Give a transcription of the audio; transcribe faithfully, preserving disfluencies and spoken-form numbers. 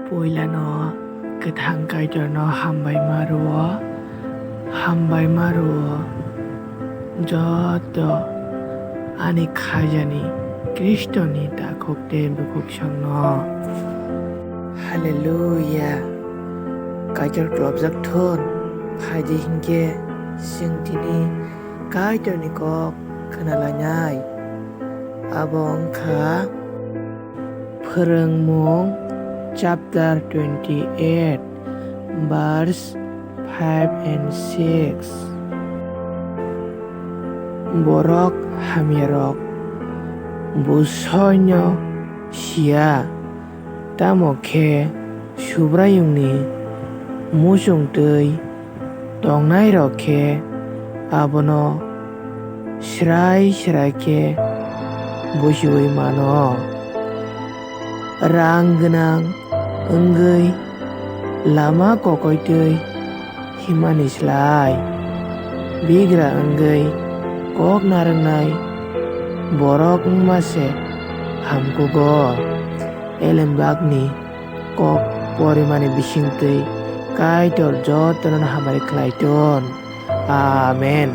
Puilano kwthang Kaitorno hambai ma rwo, hambai ma rwo joto ani khajani Khristoni takhuk tei bukhuksongno. Hallelujah! Kaitor klopjak thun, phaidi hinkhe chwng tini Kaitorni kok khwnalainai. Abo wngkha Phrwngmung chapter twenty-eight, verse five and six. Borok hamyarok busoino siya, tamo khe Subraiyungni muchung twi tongnairok khe abono srai srai khe bujiui mano. Rang gwnang wngwi lama kokoitwi himani slai, bigra wngwi kok narwknai borok wngma se hamkugo. Elembakni kok porimani bisingtwi Kaitor jotono hamari khlai ton. Amen.